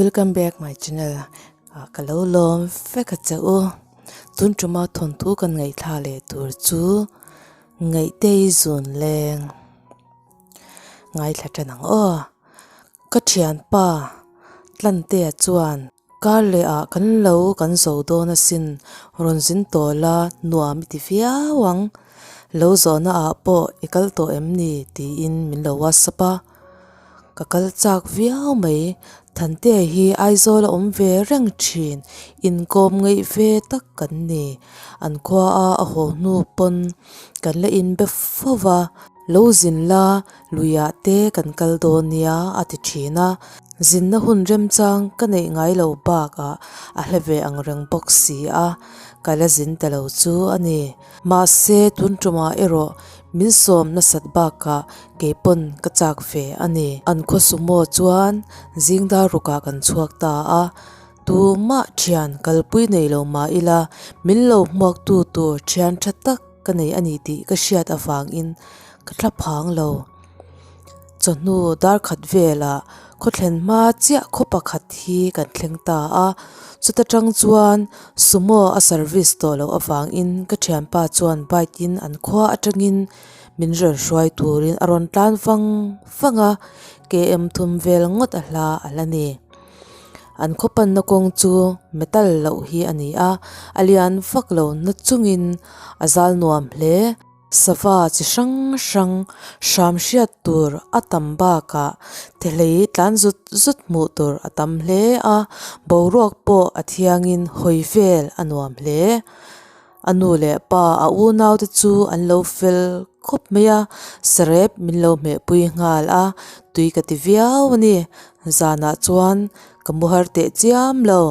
Welcome back my channel ah ka lo lawm vek a che u tun tuma thawnthu kan ngaihthla leh tur chu Ngaihtei zun leng ngaithla tan ang aw ka thianpa Tlantea chuan kar leh ah kan lo kan zo dawn asin rawn zin tawh la nuam i ti viau ang lo zawhna ah pawh i kal tawh em ni tiin min lo whatsapp a. Ka kal chak viau mai, Thantea hi Aizawl a awm ve reng thin, inkawm ngaih ve tak kan ni. An khua a a haw hnu pawn kan la inbe fo va, lo zin la luiah te kan kal dawn nia a ti thin a, zinna hun remchang ka neih ngai lo bakah a hla ve ang reng bawk si a, ka la zin ta lo chu a ni. Mahse tun tumah erawh min sawm nasat bakah Kei pawn ka chak ve a ni. An khaw sumo chuan zingdar rukah kan chhuak ta a, tumah thian kalpui nei lo mah ila min lo hmuaktu tur thian tha tak ka nei a ni tih ka hriat avangin ka thla phang lo. Chawhnu dar khat velah khaw thlen hma chiah khaw pakhat hi kan thleng ta a, chuta tang chuan sumo a service tawh loh avangin ka thianpa chuan bike in an khua atangin Min rawn hruai turin a rawn tlan vang vang a, KM thum vel ngawt a hla a la ni. An khaw panna kawng chu metal loh hi a ni a, a lian vak lo na chungin a zal nuam hle. Sava chi hrang hrang hram hriat tur a tam bakah thehlei tlan zut zut hmuh tur a tam hle a, boruak pawh a thiangin hawi vel a nuam hle. A nu leh pa a unau te chu an lo fel khawp mai a, sarep min lo hmehpui nghal a, tui ka ti viau a ni. Zanah chuan ka mu har teh chiam lo.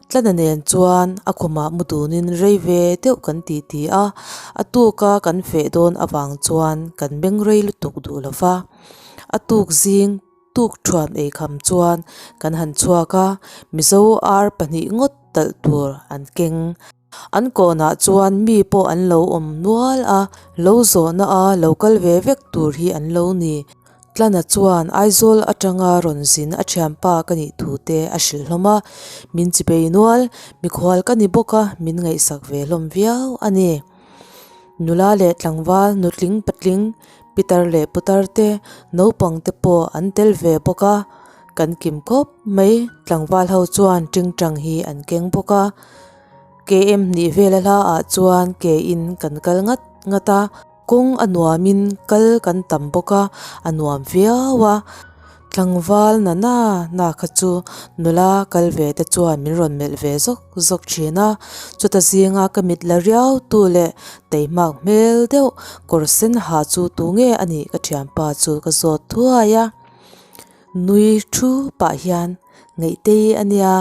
Tlana nen chuan a khumah mu dunin rei ve deuh kan ti ti a, a tuka kan feh dawn avang chuan kan beng rei lutuk duh lo va. A tuk zing Tuk thuan ei kham chuan kan han chhuak a, Mizo ar pahnih ngawt talh tur an keng. An kawnah chuan mi pawh an lo awm nual a, lo zawhna a lo kal ve vek tur hi an lo ni. Tlana chuan Aizawl atanga rawn zin a thianpa ka nih thu te a hrilh hlawm a, min chipei nual, mikhual ka ni bawk a, min ngaihsak ve hlawm viau a ni. Nula leh tlangval, nutling patling, pitar leh putar te, naupang te pawh an tel ve bawk a, kan kim khawp mai. Tlangval ho chuan tingtang hi an keng bawk a, KM hnih vel a hla ah chuan ke in kan kal ngat ngat a, kawng a nuam in kal kan tam bawk a, a nuam viau a. Tlangval na na na kha chu nula kal ve te chuan min rawn melh ve zawk zawk thin a, chuta zinga ka mit la riau tu leh teihmak hmel deuh kawr sen ha chu tu nge a nih ka thianpa chu ka zawt thuai a. Nui thu pah hian Ngaihtei a nia,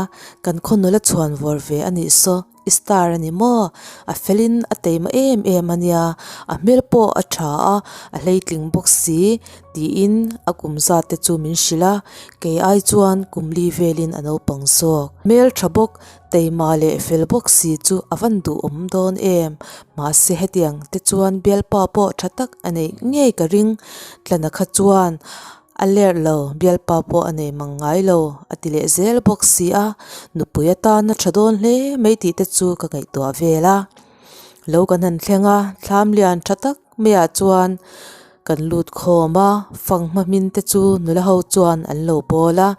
kan khaw nula chhuan vawr ve a nih saw. I star a ni maw? A felin a teima em em a nia, a hmel pawh a tha a, a hleitling bawk si tiin a kum zat te chu min hrilh a, kei ai chuan kum li velin a naupang zawk. Hmel tha bawk, teima leh fel bawk si chu a van duhawm dawn em? Mahse hetiang te chuan bialpa pawh tha tak a neih ngei ka ring, tlana kha chuan A lerh lo, bialpa pawh a nei mang ngai lo, a ti leh zel bawk si a, nupui atana tha dawn hle mai tih te chu ka ngaihtuah vel a. Lo kan han thleng a, thlam lian tha tak maiah chuan kan lut khawm a, fanghma hmin te chu nula ho chuan an lo bawl a,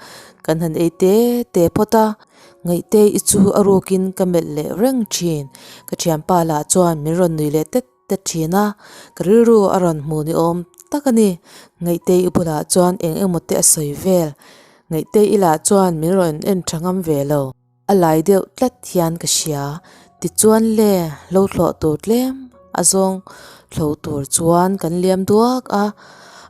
kan han ei te te phawt a, Ngaihte i chu a rukin ka melh leh reng thin, ka thianpa lah chuan min rawn nui leh tet te thin a, ka rilru a rawn hmu ni awm tak a ni. Ngaihtei i bulah chuan eng emaw te a sawi vel. Ngaihtei i lah chuan min rawn en tha ngam ve lo. A lai deuh tlat hian ka hria. Tichuan le, lo thlawh tur tlem a zawng thlo tur chuan kan liam duak a.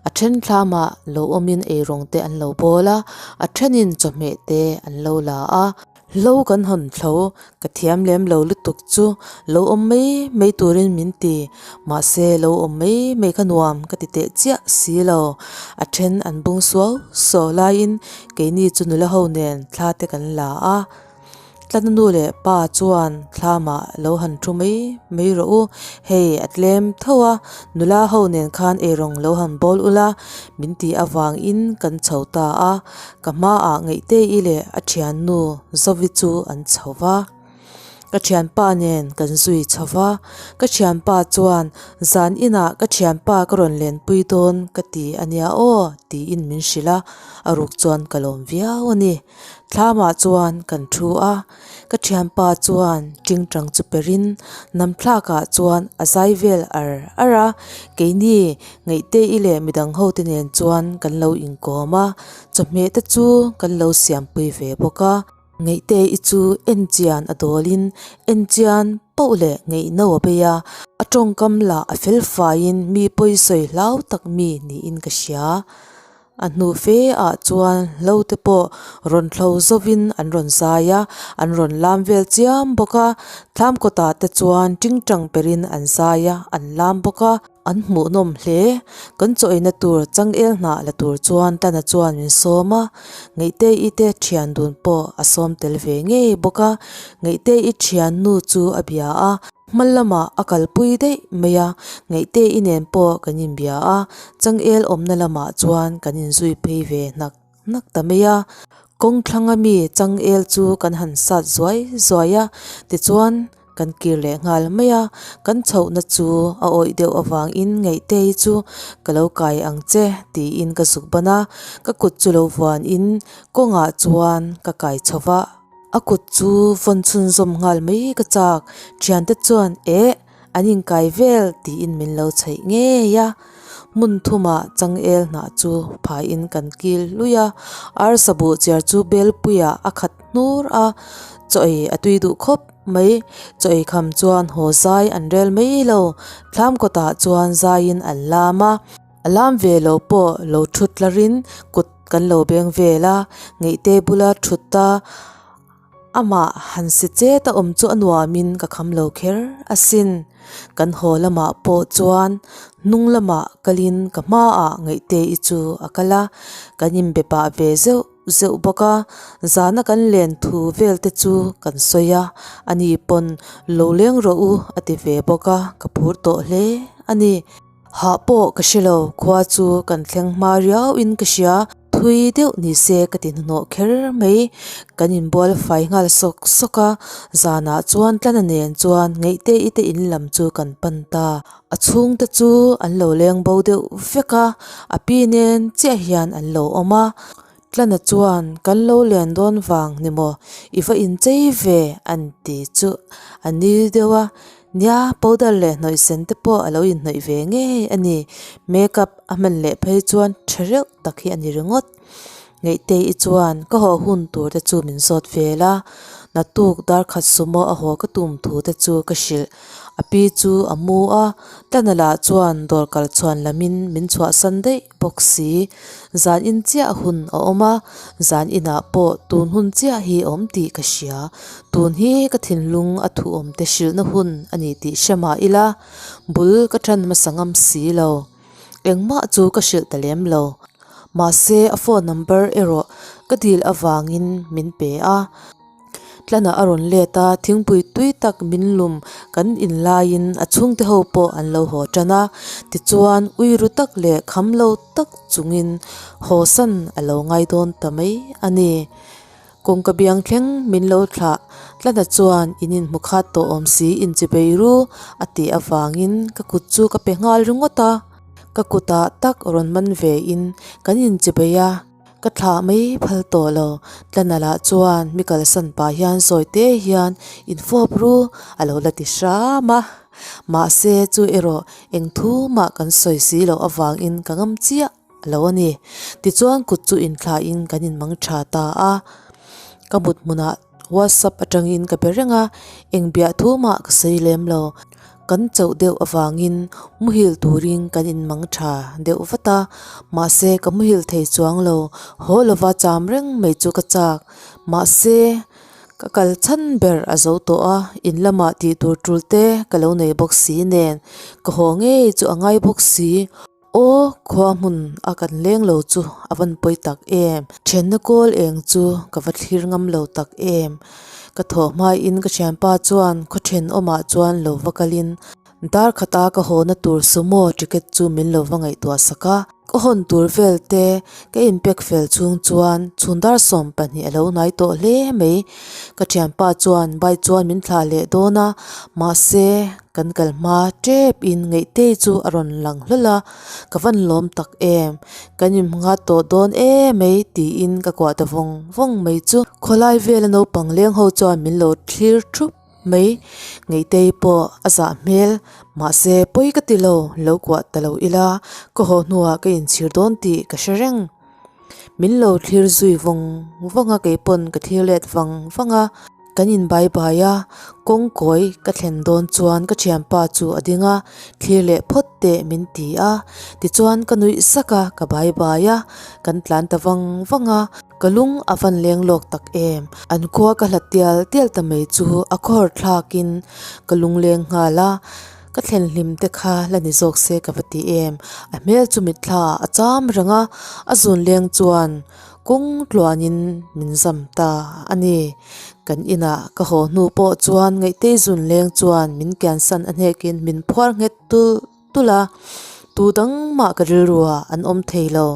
A then thlamah lo awmin eirawng te an lo bawl a, a thenin chawhmeh te an lo la a. Hlo kan hawn thlo, ka thiam lem lo lutuk chu lo awm mai mai turin min ti, mahse lo awm mai mai kha nuam ka ti teh chiah si lo. A then an bung suau suau laiin keini chu nula ho nen thla te kan la a. Tlana nu leh pa chuan thlamah lo han thu mai mai rawh u, hei a tlem tho a, nula ho nen khan eirawng lo han bawl ula min tih avangin kan chho ta a, ka hmaah Ngeihtei leh a thiannu Zovi chu an chho va. Ka thianpa nen kan zui chho va, ka thianpa chuan zan inah ka thianpa ka rawn lenpui dawn ka ti a nia aw tiin min hrilh a, a ruk chuan ka lawm viau a ni. Thlamah chuan kan thu a, ka thianpa chuan tingtang chu perin namthlakah chuan a zai vel ar ar a, keini Ngaihtei leh midang ho te nen chuan kan lo inkawm a, chawhmeh te chu kan lo siampui ve bawk a. Ngaihtei chu en chian a dawlin en chian poh leh ngaihno a bei a, a tawngkam lah a fel faiin mi pawisawi hlau tak mi niin ka hria. A hnu fe ah chuan hlo te pawh rawn thlo zovin an rawn zai a, an rawn lam vel chiam bawk a, thlam kawtah te chuan tingtang perin an zai a, an lam bawk a. An hmuhnawm hle. Kan chaw eina tur changel hnah la tur chuan Tana chuan min sawm a, Ngeihtei te thian dun pawh a sawm tel ve ngei bawk a, Ngeihtei thiannu chu a bia a, hma lamah a kalpui daih mai a, Ngeihtei nen pawh kan inbia a, changel awmna lamah chuan kan inzui phei ve hnak hnak ta mai a, kawng thlanga mi changel chu kan han sat zuai zuai a, tichuan kan kir leh nghal mai a, kan chhohna chu a awih deuh avangin Ngeihtei chu ka lo kai ang che tiin ka zuk ban a, ka kut chu lo vuanin kawngah chuan ka kai chho va, a kut chu vawn chhunzawm nghal mai ka chak, thiante chuan eh. An inkai vel tiin min lo chheih ngei a, hmun thumah changel hnah chu phaiin kan kil hlui a, arsa buh chiar chu belpuiah a khat hnur a, chaw ei a tui duh khawp mai, chaw ei kham chuan haw zai an rel mai lo, thlam kawtah chuan zaiin an lam a, a lam ve lo pawh lo thut tlarin kut kan lo beng vel a, ngeihte bula thut a. Amah han si chet a awm chu a nuamin ka kham lo kher asin. Kan haw lamah pawh chuan hnung lamah kalin ka hmaah Ngaihtei chu a kal a, kan inbe pah ve zeuh zeuh bawk a, zana kan len thu vel te chu kan sawi a, ani pawn lo leng rawh u a ti ve bawk a, ka phur tawh hle a ni. Hah pawh ka hre lo, khua chu kan thleng hma riau in ka hria, thui deuh ni se ka ti hnuhnawh kher mai, kan inbual fai nghal sawk sawk a, zanah chuan Tlana nen chuan Ngeihtei te in lam chu kan pan ta, a chhungte chu an lo leng bo deuh vek a, a pi nen chiah hian an lo awm a, Tlana chuan kan lo len dawn vang ni maw i va inchei ve an ti chu a ni deuh a, nia powder leh hnawih sen te pawh a lo inhnawih ve ngei a ni, makeup a hman leh phei chuan tha reuh tak hi a ni ringawt. Ngeihtei i chuan ka haw hun tur te chu min zawt vel a, naktuk darkhat sumo a haw ka tum thu te chu ka hrilh. A pi chu a mu a, Tlana lah chuan dawr kal chhuan lamin min chhuahsan daih bawk si. Zan in chiah hun a awm a, zan inah pawh tun hun chiah hi a awm tih ka hria. Tun hi ka thinlung a thu awm te hrilhna hun a ni tih hre mah ila, bul ka ṭan hmasa ngam si lo. Engmah chu ka hrilh ta lem lo. Mahse a phone number erawh ka dil avangin min pe a. Tlanah a rawn let a, thingpui tui tak min lum kan in laiin a chhungte ho pawh an lo haw tan a, tichuan ui ru tak leh kham lo tak chungin haw san a lo ngai dawn ta mai a ni. Kawngka biang thleng min lo thlah, Tlana chuan in inhmu khat tawh awm si inchibei ru a tih avangin ka kut chu ka pe nghal ringawt a, ka kutah tak rawn man ve in kan inchibei a. Ka thlah mai phal tawh lo, Tlana lah chuan mi kalsan pah hian sawi te hian in fawp ru a lo la ti hram a, mahse chu erawh eng thu mah kan sawi si loh avangin ka ngam chiah lo a ni. Tichuan kut chu inthlahin kan inmang tha ta a, ka mut hmunah WhatsApp atangin ka be reng a, eng biah thu mah ka sawi lem lo. Kan chauh deuh avangin muhil turin kan inmang tha deuh vat a, mahse ka muhil thei chuang lo, haw lova cham reng mai chu ka chak. Mahse ka kal chhan ber a zo tawh a, in lamah tih tur tul te ka lo nei bawk si nen, ka haw ngei chu a ngai bawk si. Aw, khua hmun a kan leng lo chu a van pawi tak em? Thenna kawl eng chu ka va thlir ngam lo tak em? Ka thawh hmain ka thianpa chuan khaw thenawmah chuan lo va kalin dar khata ka hawna tur sumo ticket chu min lo va ngaihtuah sak a. Ka hawn tur vel te ka inpek fel chhung chuan chhun dar 12 a lo hnai tawh hle mai. Ka thianpa chuan bike chuan min thlah leh dawn a, mahse kan kal hma tep in ngeihtei chu a rawn lang hlawl a, ka van lawm tak em, kan inhmanghat tawh dawn emai tiin ka kuah ta vawng vawng mai chu. Khawlai vela naupang leng ho chuan min lo thlir thup mai, ngeihtei pawh a zah hmel, mahse pawi ka ti lo, lo kuah ta lo ila ka haw hnuah ka inchhir dawn tih ka hre reng. Min lo thlir zui vawng vawng a keipawn ka thlir let vang vang a, kan in bai bai a, kawng kawi ka thlen dawn chuan ka thianpa chu a ding a, thlir leh phawt teh min ti a, tichuan ka nuih sak a, ka bai bai a, kan tlan ta vang vang a, ka lung a van leng lawk tak em, an khua ka hlat tial tial ta mai chu a khawr thlak in ka lung leng nghal a. Ka thlen hlim te kha la ni zawk se ka va ti em? A hmel chu mitthla a cham reng a, a zun leng chuan kawng tluanin min zam ta a ni. Kan inah ka haw hnu pawh chuan Ngaihtei zun leng chuan min kiansan a hnekin min phuar nghet tulh tulh a, tu dang mah ka rilruah an awm thei lo.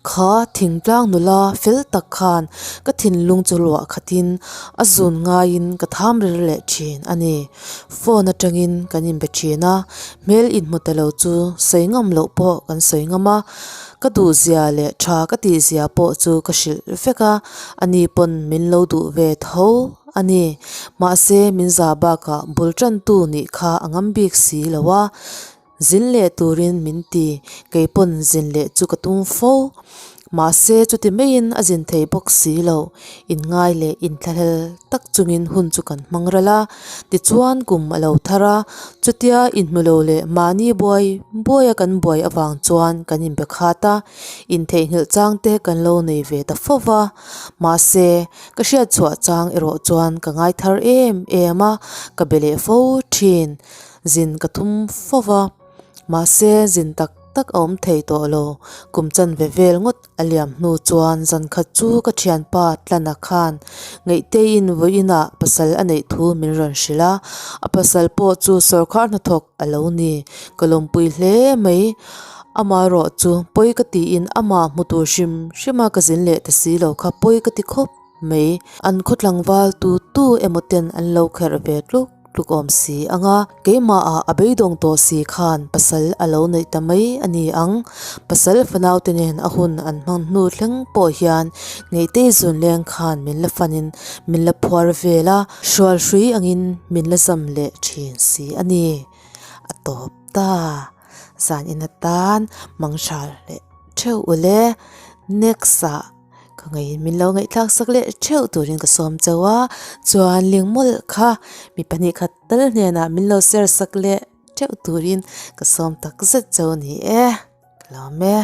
Kha thingtlang nula fel tak khan ka thinlung chu luah khatin a zun ngaiin ka tham ril leh thin a ni. Phone atangin kan inbe thin a, hmel inhmu ta lo chu sawi ngam loh pawh kan sawi ngam a, ka duhzia leh tha ka tihzia pawh chu ka hrilh vek a, ani pawn min lo duh ve tho a ni. Mahse min za bakah bul tantu nih kha a ngam bik si lo a. Zin leh turin min ti, kei pawn zin leh chu ka tum fo. Mahse chuti maiin a zin thei bawk si lo, inngai leh inthlahlel tak chungin hun chu kan hmang ral a. Tichuan kum a lo thar a, chutia inhmu lo leh mahni buai buaia kan buai avang chuan kan inbe khat a, intheihnghilh chang te kan lo nei ve ta fo va. Mahse ka hriat chhuah chang erawh chuan ka ngai thar em em a, ka be leh fo thin. Zin ka thum fo va, mahse zin tak tak a awm thei tawh lo. Kum chanve vel ngawt a liam hnu chuan zan khat chu ka thianpa Tlana khan Ngaihteiin vawiinah pasal a neih thu min rawn hrilh a, a pasal pawh chu sawrkhar hnathawk a lo ni. Ka lawmpui hle mai. Amaherawh chu pawi ka tiin amah hmu tur hrim hrima ka zin leh ta si lo kha pawi ka ti khawp mai. An khaw tlangval tu tu emaw ten an lo kherh ve tluk. Tluk awm si anga keimahah a beidawng tawh si khan pasal a lo neih ta mai a ni ang. Pasal fanaute nen a hun an hmang hnu thleng pawh hian Ngeihtei zun leng khan min la fanin min la phuar vel a, hrual hrui angin min la zam leh thin si a ni. A tawp ta. Zan in atan mangtha leh theuh ule. Next ah. Ka ngei min lo ngaihthlak sak leh theuh turin ka sawm chauh a, chuan ling mawlh kha mi pahnih khat tal hnenah min lo share sak leh theuh turin ka sawm tak zet chauh a ni e, ka lawm e.